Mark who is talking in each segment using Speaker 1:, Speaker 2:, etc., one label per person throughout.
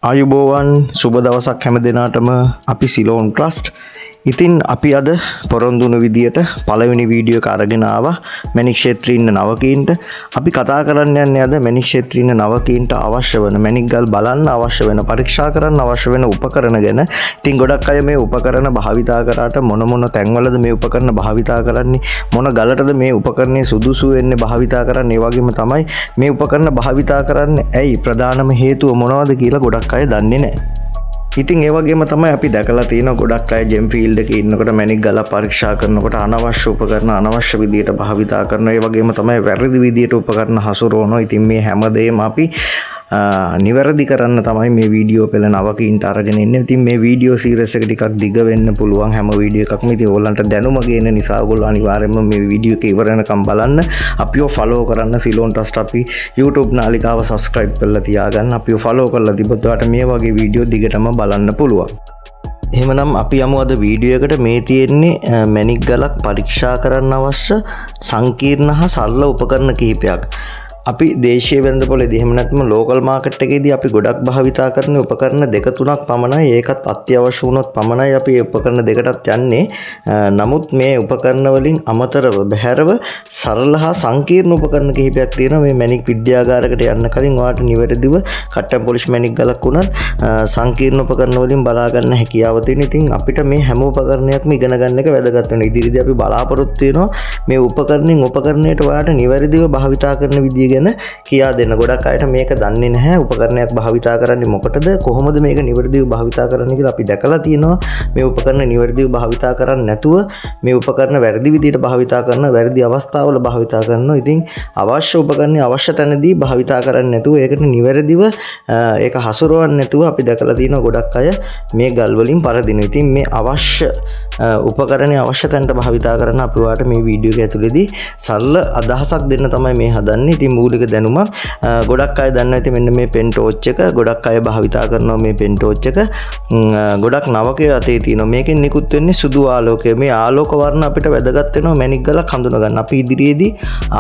Speaker 1: ආයුබෝවන්, සුබ දවසක් හැම දෙනාටම. අපි සිලෝන් ට්‍රස්ට්. ඉතින් අපි අද පොරොන්දු වුණ විදියට පළවෙනි වීඩියෝ එක අරගෙන ආවා මැණික් ක්ෂේත්‍රයේ ඉන්න නවකීන්ට. අපි කතා කරන්න යන්නේ අද මැණික් ක්ෂේත්‍රයේ ඉන්න නවකීන්ට අවශ්‍ය වන, මැණික් ගල් බලන්න අවශ්‍ය වෙන, පරීක්ෂා කරන්න අවශ්‍ය වෙන උපකරණ ගැන. ඉතින් ගොඩක් අය මේ උපකරණ භාවිතා කරාට මොන මොන තැන්වලද මේ උපකරණ භාවිතා කරන්නේ, මොන ගලටද මේ උපකරණය සුදුසු වෙන්නේ භාවිතා කරන්න, ඒ වගේම තමයි මේ උපකරණ භාවිතා කරන්නේ ඇයි, ප්‍රධානම හේතුව මොනවද කියලා ගොඩක් අය දන්නේ නැහැ. ඉතින් ඒ වගේම තමයි අපි දැකලා තියෙන ගොඩක් අය ජෙම් ෆීල්ඩ් එකේ ඉන්නකොට මැණික් ගල පරීක්ෂා කරනකොට අනවශ්‍ය උපකරණ අනවශ්‍ය විදියට භාවිතා කරනවා. ඒ වගේම තමයි වැරදි විදියට උපකරණ හසුරවනවා. ඉතින් මේ හැමදේම අපි නිවැරදි කරන්න තමයි මේ වීඩියෝ පෙළ නවකීන්ට අරගෙන ඉන්නේ. ඉතින් මේ වීඩියෝ සීරීස් එක ටිකක් දිග වෙන්න පුළුවන් හැම වීඩියෝ එකක්ම. ඉතින් ඕගොල්ලන්ට දැනුම ගේන නිසා ඔයගොල්ලෝ අනිවාර්යයෙන්ම මේ වීඩියෝ එක ඉවර වෙනකම් බලන්න. අපිව ෆලෝ කරන්න සිලෝන් ට්‍රස්ට් අපි YouTube නාලිකාව සබ්ස්ක්‍රයිබ් කරලා තියාගන්න. අපිව ෆලෝ කරලා තිබ්බොත් ඔයාලට මේ වගේ වීඩියෝ දිගටම බලන්න පුළුවන්. එහෙමනම් අපි යමු අද වීඩියෝ එකට. මේ තියෙන්නේ මැණික් ගලක් පරීක්ෂා කරන්න අවශ්‍ය සංකීර්ණ හා සරල උපකරණ කිහිපයක්. අපි දේශීය වෙළඳපොළේදී, එහෙම නැත්නම් ලෝකල් මාකට් එකේදී අපි ගොඩක් භාවිතා කරන උපකරණ දෙක තුනක් පමණයි. ඒකත් අත්‍යවශ්‍ය වුණොත් පමණයි අපි ඒ උපකරණ දෙකටත් යන්නේ. නමුත් මේ උපකරණ වලින් අමතරව, බැහැරව සරල හා සංකීර්ණ උපකරණ කිහිපයක් තියෙනවා. මේ මැණික් විද්‍යාගාරයකට යන්න කලින් ඔයාලට නිවැරදිව කට් ඇන්ඩ් පොලිෂ් මැණික් ගලක් වුණත් සංකීර්ණ උපකරණ වලින් බලා ගන්න හැකියාව තියෙන. ඉතින් අපිට මේ හැම උපකරණයක්ම ඉගෙන ගන්න එක වැදගත් වෙනවා. ඉදිරියේදී අපි බලාපොරොත්තු වෙනවා මේ උපකරණෙන් උපකරණයට ඔයාලට නිවැරදිව භාවිතා කරන විදිය ගැන කියා දෙන්න. ගොඩක් අයට මේක දන්නේ නැහැ. උපකරණයක් භාවිතා කරන්නේ මොකටද, කොහොමද මේක නිවැරදිව භාවිතා කරන්නේ කියලා. අපි දැකලා තියෙනවා මේ උපකරණ නිවැරදිව භාවිතා කරන්නේ නැතුව, මේ උපකරණ වැරදි විදියට භාවිතා කරන, වැරදි අවස්ථාවල භාවිතා කරනවා. ඉතින් අවශ්‍ය උපකරණය අවශ්‍ය තැනදී භාවිතා කරන්නේ නැතුව, ඒකට නිවැරදිව ඒක හසුරවන්නේ නැතුව අපි දැකලා තියෙනවා ගොඩක් අය මේ ගල් වලින් පරදිනවා. ඉතින් මේ අවශ්‍ය උපකරණය අවශ්‍ය තැනට භාවිතා කරන්න අපි ඔයාලට මේ වීඩියෝ එක ඇතුළේදී සරල අදහසක් දෙන්න තමයි මේ හදන්නේ. ඉතින් මූලික දැනුමක් ගොඩක් අය දන්නවා ඇති. මෙන්න මේ පෙන් ටෝච් එක ගොඩක් අය භාවිතා කරනවා. මේ පෙන් ටෝච් එක ගොඩක් නවකයෝ අතේ තියෙනවා. මේකෙන් නිකුත් වෙන්නේ සුදු ආලෝකය. මේ ආලෝක වර්ණ අපිට වැදගත් වෙනවා මැණික් ගලක් හඳුන ගන්න. අපි ඉදිරියේදී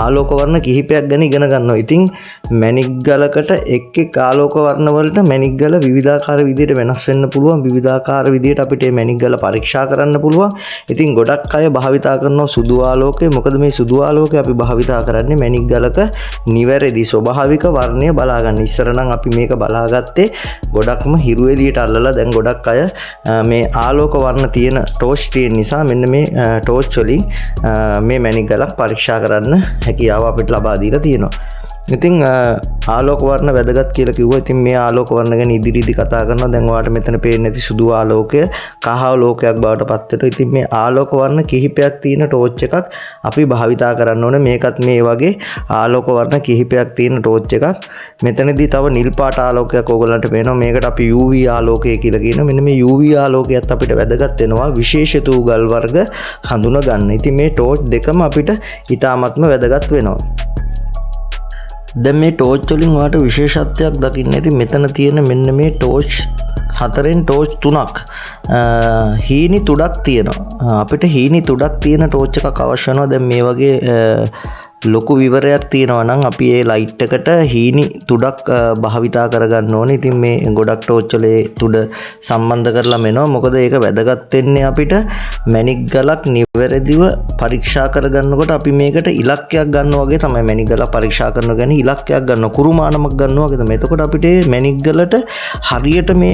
Speaker 1: ආලෝක වර්ණ කිහිපයක් ගැන ඉගෙන ගන්නවා. ඉතින් මැණික් ගලකට එක් එක් ආලෝක වර්ණ වලට මැණික් ගල විවිධාකාර විදිහට වෙනස් වෙන්න පුළුවන්. විවිධාකාර විදිහට අපිට මේ මැණික් ගල පරීක්ෂා කරන්න පුළුවන්. ඉතින් ගොඩක් අය භාවිතා කරනවා සුදු ආලෝකය. මොකද මේ සුදු ආලෝකය අපි භාවිතා කරන්නේ මැණික් ගලක නිවැරදි ස්වභාවික වර්ණය බලා ගන්න. ඉස්සර නම් අපි මේක බලාගත්තේ ගොඩක්ම හිරු එළියට අල්ලලා. දැන් ගොඩක් අය මේ ආලෝක වර්ණ තියෙන ටෝච් තියෙන නිසා මෙන්න මේ ටෝච් වලින් මේ මැණික් ගලක් පරීක්ෂා කරන්න හැකියාව අපිට ලබා දීලා තියෙනවා. ඉතින් ආලෝක වර්ණ වැදගත් කියලා කිව්වා. ඉතින් මේ ආලෝක වර්ණ ගැන ඉදිරියේදී කතා කරනවා. දැන් ඔයාලට මෙතන පේන්නේ නැති සුදු ආලෝකය කහ ආලෝකයක් බවට පත් වෙනවා. ඉතින් මේ ආලෝක වර්ණ කිහිපයක් තියෙන ටෝච් එකක් අපි භාවිතා කරන්න ඕනේ. මේකත් මේ වගේ ආලෝක වර්ණ කිහිපයක් තියෙන ටෝච් එකක්. මෙතනදී තව නිල් පාට ආලෝකයක් ඕගොල්ලන්ට පේනවා. මේකට අපි UV ආලෝකය කියලා කියනවා. මෙන්න මේ UV ආලෝකයත් අපිට වැදගත් වෙනවා විශේෂිත වූ ගල් වර්ග හඳුන ගන්න. ඉතින් මේ ටෝච් දෙකම අපිට ඉතාමත්ම වැදගත් වෙනවා. දැන් මේ ටෝච් වලින් ඔයාලට විශේෂත්වයක් දකින්න ඇති. මෙතන තියෙන මෙන්න මේ ටෝච් හතරෙන් ටෝච් තුනක් හීනි තුඩක් තියෙනවා. අපිට හීනි තුඩක් තියෙන ටෝච් එකක් අවශ්‍ය වෙනවා. දැන් මේ වගේ ලොකු විවරයක් තියෙනවා නම් අපි ඒ ලයිට් එකට හීනි තුඩක් භාවිතා කරගන්න ඕනේ. ඉතින් මේ ගොඩක් ටෝච් වල ඒ තුඩ සම්බන්ධ කරලා මෙනවා. මොකද ඒක වැදගත් වෙන්නේ අපිට මැණික් ගලක් නිවැරදිව පරීක්ෂා කරගන්නකොට. අපි මේකට ඉලක්කයක් ගන්නවා වගේ තමයි. මැණික් ගලක් පරීක්ෂා කරනවා කියන්නේ ඉලක්කයක් ගන්නවා, කුරුමානමක් ගන්නවා වගේ තමයි. එතකොට අපිට මේ මැණික් ගලට හරියට මේ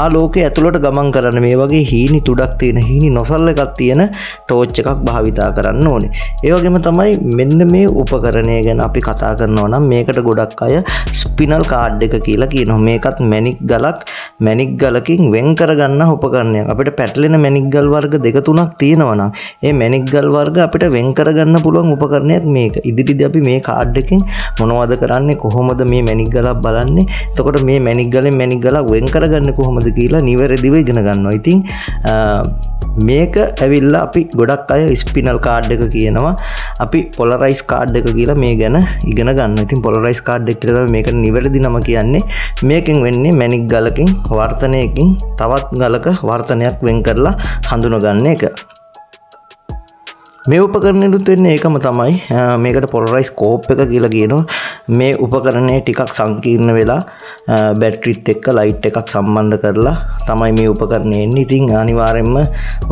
Speaker 1: ආලෝකය ඇතුළට ගමන් කරන්න මේ වගේ හීනි තුඩක් තියෙන, හීනි නොසල් එකක් තියෙන ටෝච් එකක් භාවිතා කරන්න ඕනේ. ඒ වගේම තමයි මෙන්න මේ උපකරණය ගැන අපි කතා කරනවා නම් මේකට ගොඩක් අය ස්පිනල් කාඩ් එක කියලා කියනවා. මේකත් මැණික් ගලක් මැණික් ගලකින් වෙන් කරගන්න උපකරණයක්. අපිට පැටලෙන මැණික් ගල් වර්ග දෙක තුනක් තියෙනවා නම් ඒ මැණික් ගල් වර්ග අපිට වෙන් කරගන්න පුළුවන් උපකරණයක් මේක. ඉදිරියේදී අපි මේ කාඩ් එකෙන් මොනවද කරන්නේ, කොහොමද මේ මැණික් ගලක් බලන්නේ, එතකොට මේ මැණික් ගලෙන් මැණික් ගලක් වෙන් කරගන්නේ කොහොමද කියලා නිවැරදිව ඉගෙන ගන්නවා. ඉතින් මේක ඇවිල්ලා අපි ගොඩක් අය ස්පිනල් කාඩ් එක කියනවා. අපි පොලරයිස් කාඩ් එක කියලා මේ ගැන ඉගෙන ගන්න. ඉතින් පොලරයිස් කාඩ් එක කියලා තමයි මේකට නිවැරදි නම කියන්නේ. මේකෙන් වෙන්නේ මැණික් ගලකින් වර්තනයකින් තවත් ගලක වර්තනයක් වෙන් කරලා හඳුනගන්න එක. මේ උපකරණෙනුත් වෙන්නේ ඒකම තමයි. මේකට පොලරයිස් ස්කෝප් එක කියලා කියනවා. මේ උපකරණය ටිකක් සංකීර්ණ වෙලා බැටරිත් එක්ක ලයිට් එකක් සම්බන්ධ කරලා තමයි මේ උපකරණය එන්නේ. ඉතින් අනිවාර්යෙන්ම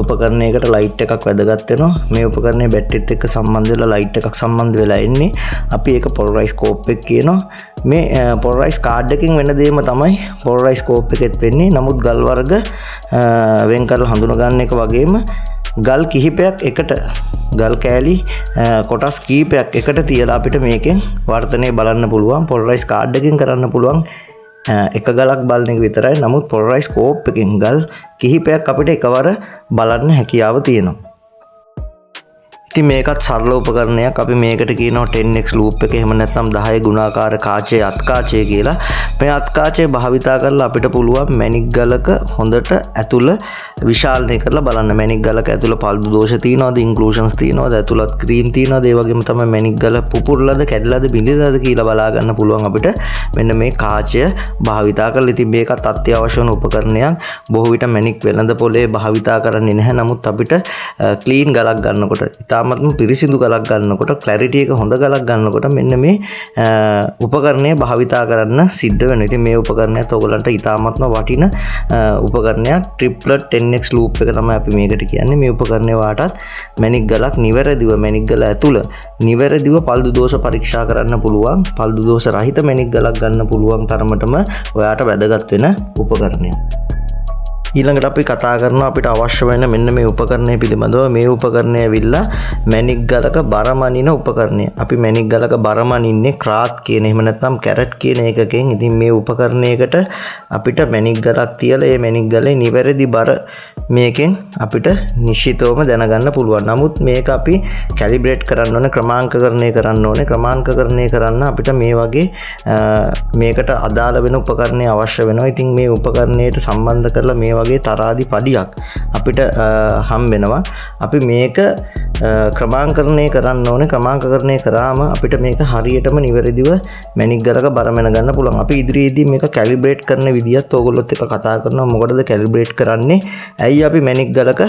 Speaker 1: උපකරණයකට ලයිට් එකක් වැදගත් වෙනවා. මේ උපකරණය බැටරිත් එක්ක සම්බන්ධ වෙලා ලයිට් එකක් සම්බන්ධ වෙලා එන්නේ. අපි ඒක පොලරයිස් ස්කෝප් එක කියනවා. මේ පොලරයිස් කාඩ් එකෙන් වෙන දේම තමයි පොලරයිස් ස්කෝප් එකෙත් වෙන්නේ. නමුත් ගල් වර්ග වෙන් කරලා හඳුන ගන්න එක වගේම ගල් කිහිපයක් එකට, ගල් කෑලි කොටස් කීපයක් එකට තියලා අපිට මේකෙන් වර්තනය බලන්න පුළුවන්. පොලරයිස් කාඩ් එකෙන් කරන්න පුළුවන් එක ගලක් බලන එක විතරයි. නමුත් පොලරයිස් ස්කෝප් එකෙන් ගල් කිහිපයක් අපිට එකවර බලන්න හැකියාව තියෙනවා. ඉතින් මේකත් සරල උපකරණයක්. අපි මේකට කියනවා 10x loop එක, එහෙම නැත්නම් 10 ගුණාකාර කාචයේ අත්කාචය කියලා. මේ අත්කාචය භාවිතා කරලා අපිට පුළුවන් මැණික් ගලක හොඳට ඇතුළ විශාලනය කරලා බලන්න. මැණික් ගලක ඇතුළ පල්දු දෝෂ තියෙනවද, ඉන්ක්ලූෂන්ස් තියෙනවද, ඇතුළත් ක්‍රීම් තියෙනවද, ඒ වගේම තමයි මැණික් ගල පුපුරලාද, කැඩලාද, බිඳිලාද කියලා බලා ගන්න පුළුවන් අපිට මෙන්න මේ කාචය භාවිතා කරලා. ඉතින් මේකත් අත්‍යවශ්‍ය වන උපකරණයක්. බොහෝ විට මැණික් වෙළඳ පොලේ භාවිතා කරන්නේ නැහැ. නමුත් අපිට ක්ලීන් ගලක් ගන්නකොට, ඉතාමත්ම පිරිසිදු ගලක් ගන්නකොට, ක්ලැරිටි එක හොඳ ගලක් ගන්නකොට මෙන්න මේ උපකරණය භාවිතා කරන්න සිද්ධ වෙනවා. ඉතින් මේ උපකරණයත් ඔයගොල්ලන්ට ඉතාමත්ම වටින උපකරණයක්. ට්‍රිප්ලට් 10x loop එක තමයි අපි මේකට කියන්නේ. මේ උපකරණය වාටත් මැණික් ගලක් නිවැරදිව, මැණික් ගල ඇතුළ නිවැරදිව පල්දු දෝෂ පරීක්ෂා කරන්න පුළුවන්, පල්දු දෝෂ රහිත මැණික් ගලක් ගන්න පුළුවන් තරමටම ඔයාට වැදගත් වෙන උපකරණයක්. ඊළඟට අපි කතා කරනවා අපිට අවශ්‍ය වෙන මෙන්න මේ උපකරණය පිළිබඳව. මේ උපකරණය ඇවිල්ලා මැණික් ගලක බර මනින උපකරණය. අපි මැණික් ගලක බර මනින්නේ ක්‍රාත් කියන, එහෙම නැත්නම් කැරට් කියන එකකින්. ඉතින් මේ උපකරණයකට අපිට මැණික් ගලක් තියලා ඒ මැණික් ගලේ නිවැරදි බර මේකෙන් අපිට නිශ්චිතවම දැනගන්න පුළුවන්. නමුත් මේක අපි කැලිබ්‍රේට් කරන්න ඕනේ, ක්‍රමාංකකරණය කරන්න ඕනේ. ක්‍රමාංකකරණය කරන්න අපිට මේ වගේ මේකට අදාළ වෙන උපකරණය අවශ්‍ය වෙනවා. ඉතින් මේ උපකරණයට සම්බන්ධ කරලා මේ වගේ තරාදි පඩියක් අපිට හම් වෙනවා. අපි මේක ක්‍රමාංකරණය කරන්න ඕනේ. ක්‍රමාංකකරණය කරාම අපිට මේක හරියටම නිවැරදිව මැණික් ගලක බර මැන ගන්න පුළුවන්. අපි ඉදිරියේදී මේක කැලිබ්‍රේට් කරන විදියත් ඕගොල්ලොත් එක්ක කතා කරනවා. මොකටද කැලිබ්‍රේට් කරන්නේ, ඇයි අපි මැණික් ගලක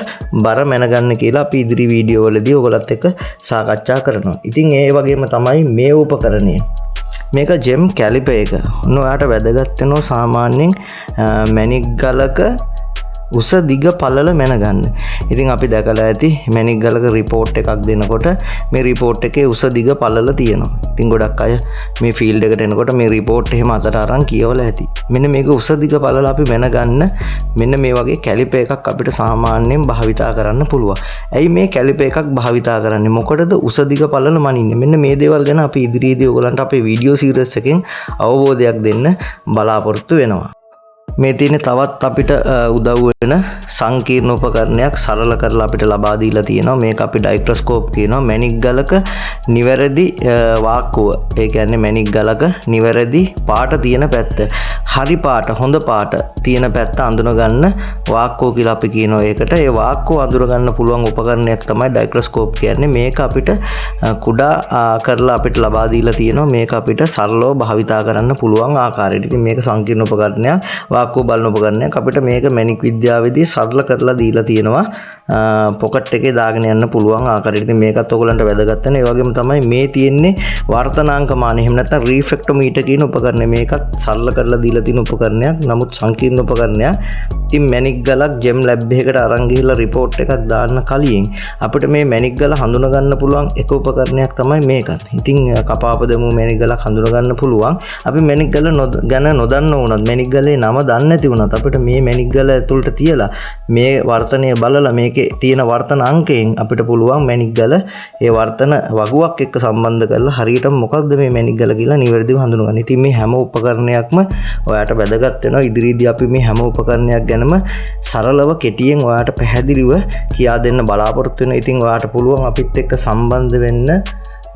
Speaker 1: බර මැනගන්න කියලා අපි ඉදිරි වීඩියෝ වලදී ඕගොල්ලොත් එක්ක සාකච්ඡා කරනවා. ඉතින් ඒ වගේම තමයි මේ උපකරණය. මේක ජෙම් කැලිපර් එක. ඔන්න ඔයාට වැදගත් වෙනවා සාමාන්‍යයෙන් මැණික් ගලක උස දිග පළල මැනගන්න. ඉතින් අපි දැකලා ඇති මැණික් ගලක රිපෝට් එකක් දෙනකොට මේ රිපෝට් එකේ උස දිග පළල තියෙනවා. ඉතින් ගොඩක් අය මේ ෆීල්ඩ් එකට එනකොට මේ රිපෝට් එහෙම අතට අරන් කියවලා ඇති. මෙන්න මේක උස දිග පළල අපි මැනගන්න මෙන්න මේ වගේ කැලිපර් එකක් අපිට සාමාන්‍යයෙන් භාවිතා කරන්න පුළුවන්. ඇයි මේ කැලිපර් එකක් භාවිතා කරන්නේ? මොකටද උස දිග පළල මනින්නේ? මෙන්න මේ දේවල් ගැන අපි ඉදිරියේදී ඔයගොල්ලන්ට අපේ වීඩියෝ සීරීස් එකෙන් අවබෝධයක් දෙන්න බලාපොරොත්තු වෙනවා. මේ තියෙන තවත් අපිට උදව් වෙන සංකීර්ණ උපකරණයක් සරල කරලා අපිට ලබා දීලා තියෙනවා. මේක අපි ඩයික්‍රොස්කෝප් කියනවා. මැණික් ගලක නිවැරදි වාක්කුව, ඒ කියන්නේ මැණික් ගලක නිවැරදි පාට තියෙන පැත්ත, හරි පාට, හොඳ පාට තියෙන පැත්ත අඳුන ගන්න වාක්කුව කියලා අපි කියනවා ඒකට. ඒ වාක්කුව අඳුර ගන්න පුළුවන් උපකරණයක් තමයි ඩයික්‍රොස්කෝප් කියන්නේ. මේක අපිට කුඩා කරලා අපිට ලබා දීලා තියෙනවා. මේක අපිට සරලව භාවිතා කරන්න පුළුවන් ආකාරයට. ඉතින් මේක සංකීර්ණ උපකරණයක්, වාක්කුව බලන උපකරණයක්. අපිට මේක මැණික් විද්‍යාවේදී සරල කරලා දීලා තියෙනවා පොකට් එකේ දාගෙන යන්න පුළුවන් ආකාරයට. ඉතින් මේකත් ඔයගොල්ලන්ට වැදගත් වෙන. ඒ වගේම තමයි මේ තියෙන්නේ වර්තනාංක මානය, එහෙම නැත්නම් රීෆ්‍රැක්ටෝමීටර් කියන උපකරණය. මේකත් සරල කරලා දීලා තියෙන උපකරණයක්. නමුත් සංකීර්ණ උපකරණයක්. ඉතින් මැණික් ගලක් ජෙම් ලැබ් එකකට අරන් ගිහිල්ලා රිපෝට් එකක් දාන්න කලින් අපිට මේ මැණික් ගල හඳුන ගන්න පුළුවන් එක උපකරණයක් තමයි මේකත්. ඉතින් කපාපදමු මැණික් ගලක් හඳුන ගන්න පුළුවන්. අපි මැණික් ගල ගැන නොදන්න වුණත්, මැණික් ගලේ නම දන්නේ නැති වුණත්, අපිට මේ මැණික් ගල ඇතුළට තියලා මේ වර්තනය බලලා මේකේ තියෙන වර්තන අංකයෙන් අපිට පුළුවන් මැණික් ගල ඒ වර්තන වගුවක් එක්ක සම්බන්ධ කරලා හරියටම මොකක්ද මේ මැණික් ගල කියලා නිවැරදිව හඳුනගන්න. ඉතින් මේ හැම උපකරණයක්ම ඔයාට වැදගත් වෙනවා. ඉදිරියේදී අපි මේ හැම උපකරණයක් ගැනම සරලව කෙටියෙන් ඔයාට පැහැදිලිව කියා දෙන්න බලාපොරොත්තු වෙනවා. ඉතින් ඔයාට පුළුවන් අපිත් එක්ක සම්බන්ධ වෙන්න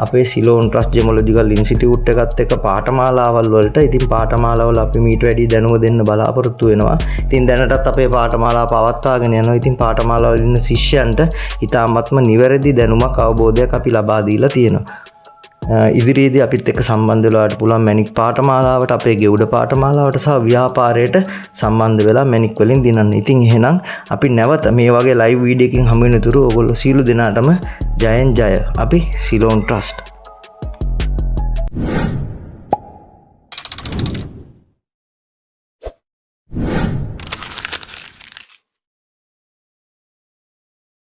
Speaker 1: අපේ සිලෝන් ට්‍රස්ට් ජෙමොලොජිකල් ඉන්ස්ටිටියුට් එකත් එක්ක පාඨමාලාවල් වලට. ඉතින් පාඨමාලාවල අපි මීට වැඩි දැනුම දෙන්න බලාපොරොත්තු වෙනවා. ඉතින් දැනටත් අපේ පාඨමාලා පවත්වාගෙන යනවා. ඉතින් පාඨමාලාවල ඉන්න ශිෂ්‍යයන්ට ඉතාමත්ම නිවැරදි දැනුමක්, අවබෝධයක් අපි ලබා දීලා තියෙනවා. ඉදිරියේදී අපිත් එක්ක සම්බන්ධ වෙලාට පුළුවන් මැණික් පාඨමාලාවට, අපේ ගෙවුඩ පාඨමාලාවට සහ ව්‍යාපාරයට සම්බන්ධ වෙලා මැණික් වලින් දිනන්න. ඉතින් එහෙනම් අපි නැවත මේ වගේ ලයිව් වීඩියෝ එකකින් හමු වෙනතුරු ඔයගොල්ලෝ සියලු දෙනාටම ජයෙන් ජය. අපි සිලෝන් ට්‍රස්ට්.